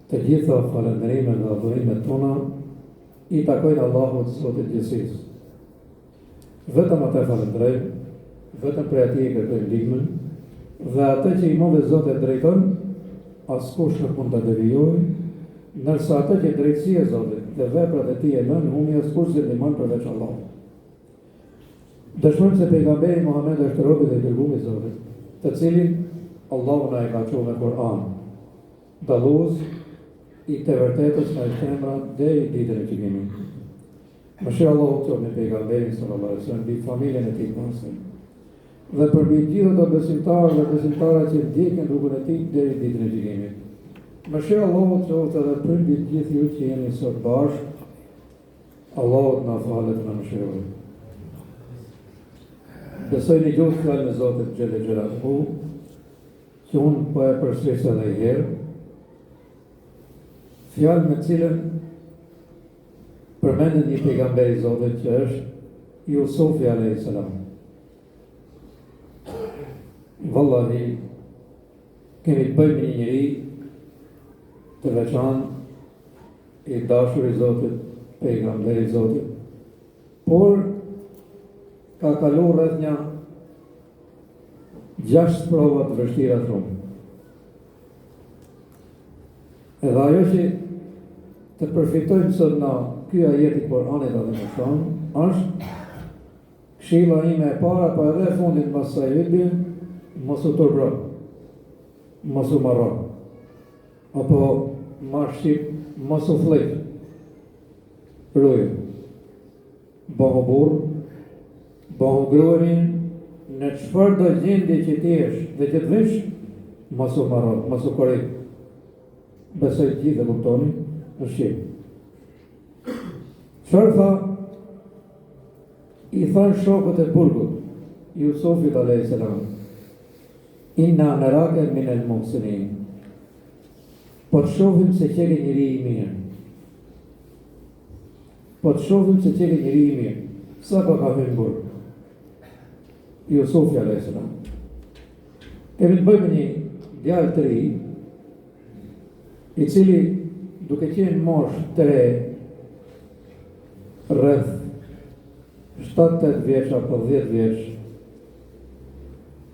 Të gjitha falënderimet dhe adhurimet tona i takojnë Allahut Zotit të gjithësisë. Vetëm atë e falënderojmë, vetëm prej atij e kërkojmë ndihmën dhe atë që i madhi Zot e drejton, askush nuk mund ta devijojë, ndërsa atë që drejtësia e Zotit dhe veprat e tij e lënë humbje askush s'e ndihmon përveç Allahut. Dëshmojmë se pejgamberi Muhammed është robi dhe i dërgumi i Zotit, të cilin Allahu na e ka çuar me Kur'an, dallues i të vërtetës nga e shtrembra deri ditën e gjykimit. Mëshira e Allahut qoftë mbi pejgamberin sallallahu alaihi wasallam, mbi familjen e tij të pastër dhe përmbi gjithë ata besimtarë dhe besimtare që ndjekin rrugën e tij deri ditën e gjykimit. Mëshira e Allahut qoftë edhe përmbi gjithë ju që jeni sot bashkë. Allahu të na falë të na mëshirojë. Besoj dëgjuat fjalën e Zotit xhele xhelaluhu, që unë po e përsëris edhe një herë, fjalë me cilën përmendet një pejgamber i Zotit që është Jusufi a.s. Vallahi, kemi të bëjmë me një njeri të veçantë, i dashur i Zotit, pejgamber i Zotit, por ka kalu rreth nja gjashtë sprova të vështira shumë. Edhe ajo që të përfitojmë sot nga ky ajet i Kur'anit edhe më shumë, është këshilla ime e para, po edhe e fundit mas kësaj hutbe, mos u turbro, mos u marro, apo ma shqip, mos u flliq, ruju. Bëhu burrë, bëhu grua e mirë, në çfarëdo gjendje që të jesh dhe që të vish, mos u marro, mos u korit. Besoj të gjithë e kuptoni në shqip. Çfarë tha? I thanë shokët e burgut, Jusufit a.s. Inna nerake minel muhsinin. Po të shohim se qeke njeri i mirë. Po të shohim se qeke njeri i mirë. Sapo ka hyrë në burg? Jusufi a.s. Kemi të bëjmë me një djalë të ri, i cili duke qenë moshë të re, rreth 7-8 vjeç apo 10 vjeç,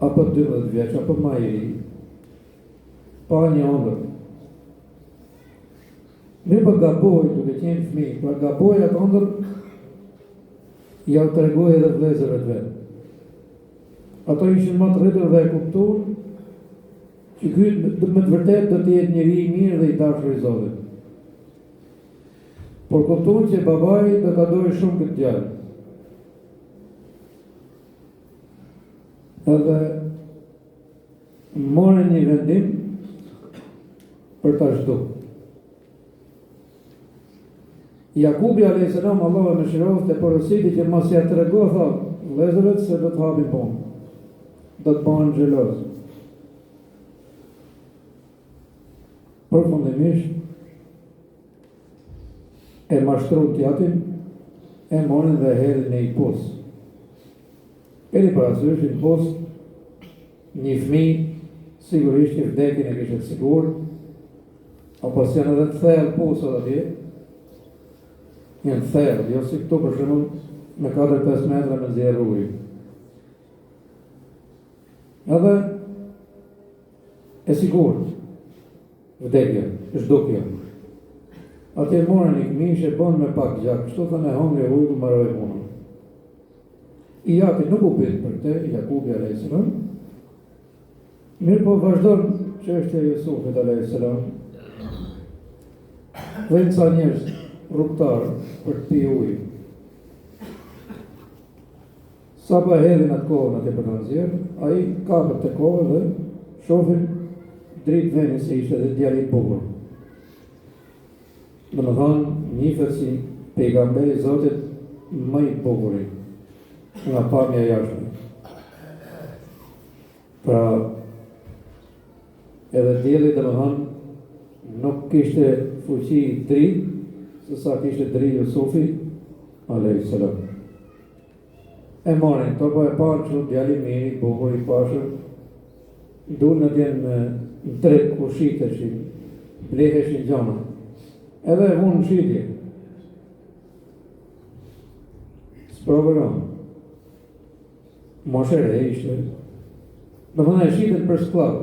apo 12 vjeç, apo ma i ri, pa një ëndërr. Mirëpo gaboi duke qenë fëmijë, pra gaboi atë ëndërr, jau tregoi edhe vëllezërve të vet. Ato ishin më të rritur dhe e kuptuan që ky me të vërtetë do të jetë njeri i mirë dhe i dashur i Zotit. Por kuptuan që babai do ta dojë shumë këtë djalë. Edhe morën një vendim për ta zhduk. Jakubi a.s. Allahu e mëshiroftë e porositi që mos ja trego tha vëllezërve se do të hapin punë. Do të bëhen xheloz. Përfundimisht e mashtrun t'jatin, e morën dhe e hedhin në një pus. Keni parasysh në pus një fëmijë sigurisht që vdekjen e kishte të sigurt, apo si janë edhe të thellë pusat atje, janë të thellë, jo si këtu për shembull me 4-5 metra me nxjerrë ujë. Edhe e sigurt, vdekja, zhdukja. Atje morën një këmishë e bënë me pak gjak, kështu thanë e hongri ujku mbaroi puna. I jati nuk u bind për këtë, Jakubi a.s. Mirëpo vazhdon çështja e Jusufit a.s. Vijnë ca njerëz rrugëtarë për të pi ujë. Sapo e hedhin atë kovën atje për ta nxjerrë, ai kapet te kova dhe shofin dritë veni se ishte dhe djalë i bukur. Domethënë, njifet si pejgamberi i Zotit më i bukuri nga pamja e jashtme. Pra, edhe dielli domethënë, nuk kishte fuqi dritë, se sa kishte dritë Jusufi, alejhi selam. E morën, këto po e panë kështu djalë i mirë, i bukur, i pashëm, dulën atje në, në treg ku shiteshin. Bleheshin gjona. Edhe e vunë në shitje. Sprovë e rëndë. Moshë e re ishte. Domethënë e shitën për skllav,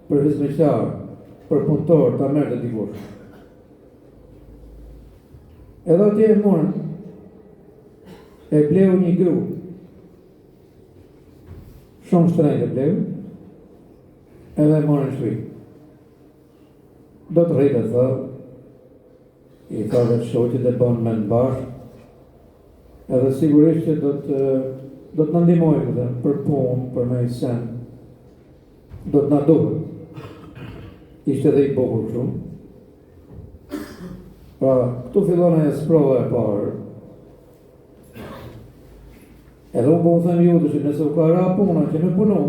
për hizmeqar, për punëtor, ta merrte dikush. Edhe atje e morën, e bleu një gru, shumë shtrenjtë e bleu, edhe e morën në shpi. Do të rritet, tha, i tha dhe shoqit e bënë mend bashkë, edhe sigurisht që do të, do të na ndihmojë dhe për punë, për ndonjë sen, do të na duhet. Ishte dhe i bukur shumë. Pra, këtu fillon ajo sprova e parë. Edhe unë po u them ju që nëse u ka ra puna që me punu,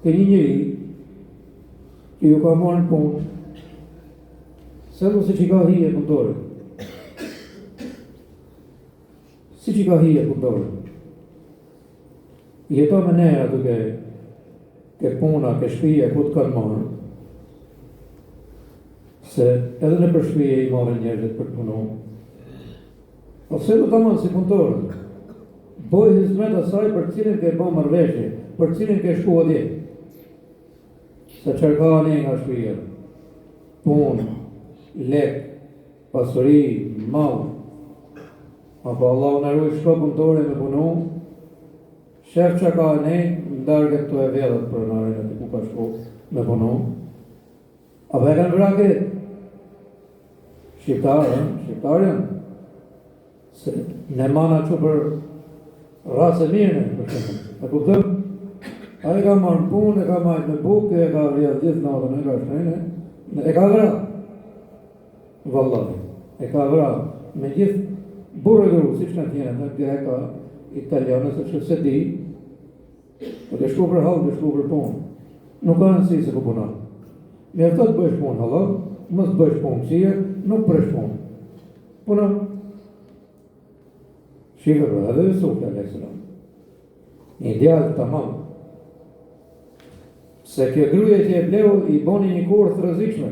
te një njeri, që ju ka marrë në punë, sillu siç i ka hije punëtorit. Siç i ka hije punëtorit. Jeto me nera duke ke puna, ke shpia, ku të kanë marrë, se edhe nëpër shpia i marrin njerëzit për të punu. Ose do tamam si punëtorët, boj hizmet asaj për cilin ke bo marrëveshje, për cilin ke shku atje. Se çfarë ka anej nga shpia, punë, lek, pasuri, mall, apo Allahu na rujt shko punëtori me punu, shef që ka anej, n'darkë këto e vjedhët pronarin aty ku ka shku me punu, apo e kanë vra këtë, shqiptarë, shqiptarë janë, Se ne mana që për racë e mirë, ne, për shembull. E kupton? Ai ka marrë në punë, e ka majtë me bukë, e ka vjedhë gjithë natën, e ka shtrejnë, e ka vra. Vallahi, e ka vra. Me gjithë burrë e gru, siç kanë qenë, ata greka, italianë, se që s'e di, po ke shku për hall, ke shku për punë. Nuk ka rëndësi se ku punon. Mjafton të bësh punë hallall, mos të bësh punë këqija, nuk prish punë. Puno. Shife pra, edhe Jusufi a.s. Një djalë tamam. Se kjo gruja që e bleu i boni një kurth të rrezikshme.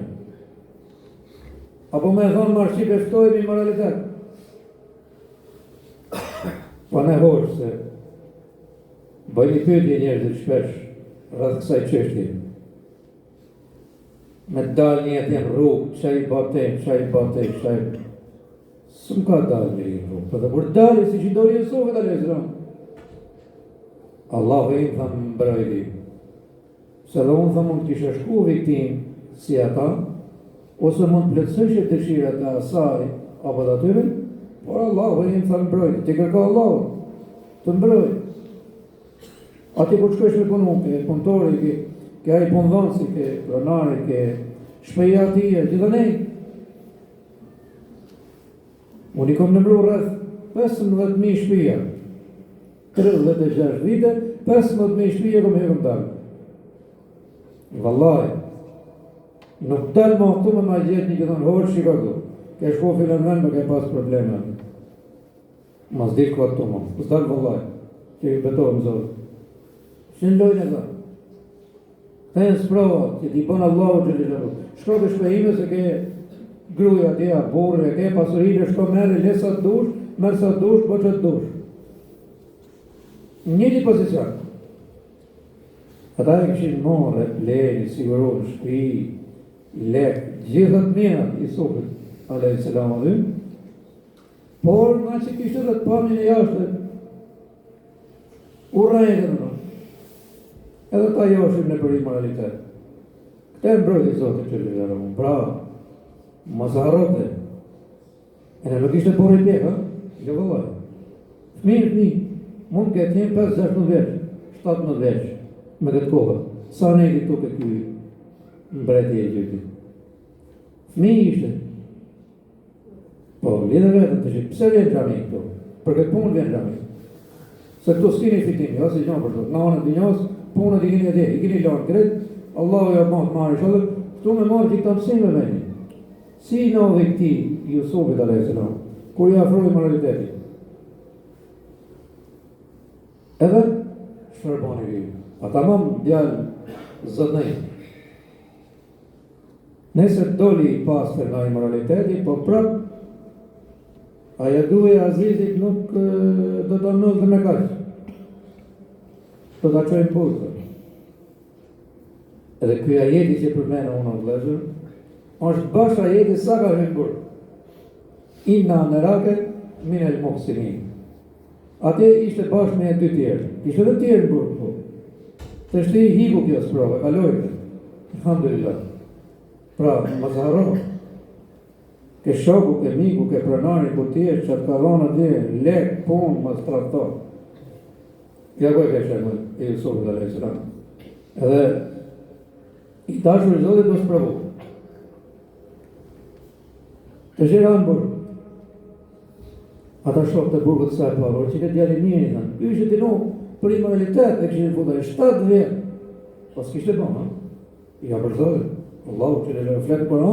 Apo me thonë ma shqip e ftoi në imoralitet. Po ne hoxhë se bëjnë një pyetje njerëzit shpesh rreth kësaj çështje. Me dalë një atje në rrugë, ça i bate, ça i bate, ça i... S'më ka dalë njeri në rrugë, po dhe kur dali, siç i doli Jusufit, alejhi selam. Allahu im, tha më mbrojti. Se dhe unë, tha mund të kisha shku viktimë, si ata, ose mund të plotësojshe dëshirat e asaj, apo të atyre, por Allahu im, tha më mbrojti. Ti kërko Allahun, të mbroj. Aty ku shkosh me punu, ke punëtori, ke, ke ai punëdhënësi, ke pronari, ke shpia e tij, gjithanej. Unë i kom numru rreth 15.000 shpia. 36 vite, 15.000 shpia kom hy kom dalë. Vallaj, nuk dal ma këtu me ma gjetë një që thonë, hoxhë, shiko këtu, ke shku filan vend, më ke pas probleme. Mos dil kot këtu mo. S'dal vëllai. Që ju betohem Zot. Si në lojnë e ka. Këto janë sprova që t'i bën Allahu xhele xhelaluhu. Shko te shpia ime se ke gruaja atje, a burrë, e ke pasurinë, shko merr, le sa të dush, merr sa të dush, bëj çfarë të dush. Njëjti pozicion. Ata e kishin marrë, e blenë, siguru në shtëpi, lek, gjithë të mirat Jusufit, alayhis salam aty. Por, nga që kishte dhe të pamjen e jashtë, u rrejtë në Edhe ta joshim nëpër imoralitet. Këtë e mbrojti Zoti xhele xhelaluhu. Bravo. Mos e harrote. Edhe nuk ishte burrë i pjek, ha? Jo vëllai. Fëmijë, fëmijë. Mund të ketë qenë 5, 16 vjeç, 17 vjeç me këtë kohë. Sa nejti këtu ke ky mbreti i Egjiptit. Fëmijë ishte. Po, lidhe vetën të gjithë. Pse vjen xhami këtu? Për këtë punë vjen xhami. Se këtu s'kini fitim, jo, si gjonë për të. Në anën e dynjos, punët i kini atje, i kini lënë krejt, Allahu ja bëftë mbarë inshallah, këtu me marrë këta mësime veni. Si i ndodhi këtij Jusufit a.s. Kur i afroi imoraliteti? Edhe, çfarë bani ky? A tamam djalë zotni. Nëse doli i pastër nga imoraliteti, po prap ajo dua e Azizit nuk do ta mbyllte me kaq. Do ta çojë në burg. Edhe ky ajeti që përmenda unë o vëllezër, është bash ajeti sa ka hyrë në burg. Inna nerake minel muhsinin. Atje ishte bashkë me dy tjerë. Ishte edhe tjerë në burg, po. Tashti hiku kjo sprovë, kaloi. Alhamdulillah. Pra, mos harro. Ke shoku, ke miku, ke pronari, ku ti je, që të ka dhonë atje, lek, punë, mos tradhto. Ja ku e ke shembull e Jusufit alejhi selam. Edhe i dashur i Zotit u sprovu. Të ra në burg. Ata shokët e burgut sa e panë, që këtë djalë i mirë, i thanë, ky ishte dënu për imoralitet, e kishin futur 7 vjet. Po s'kishte bo, ha? Ja për Zotin, Allahu që le flet në Kur'an.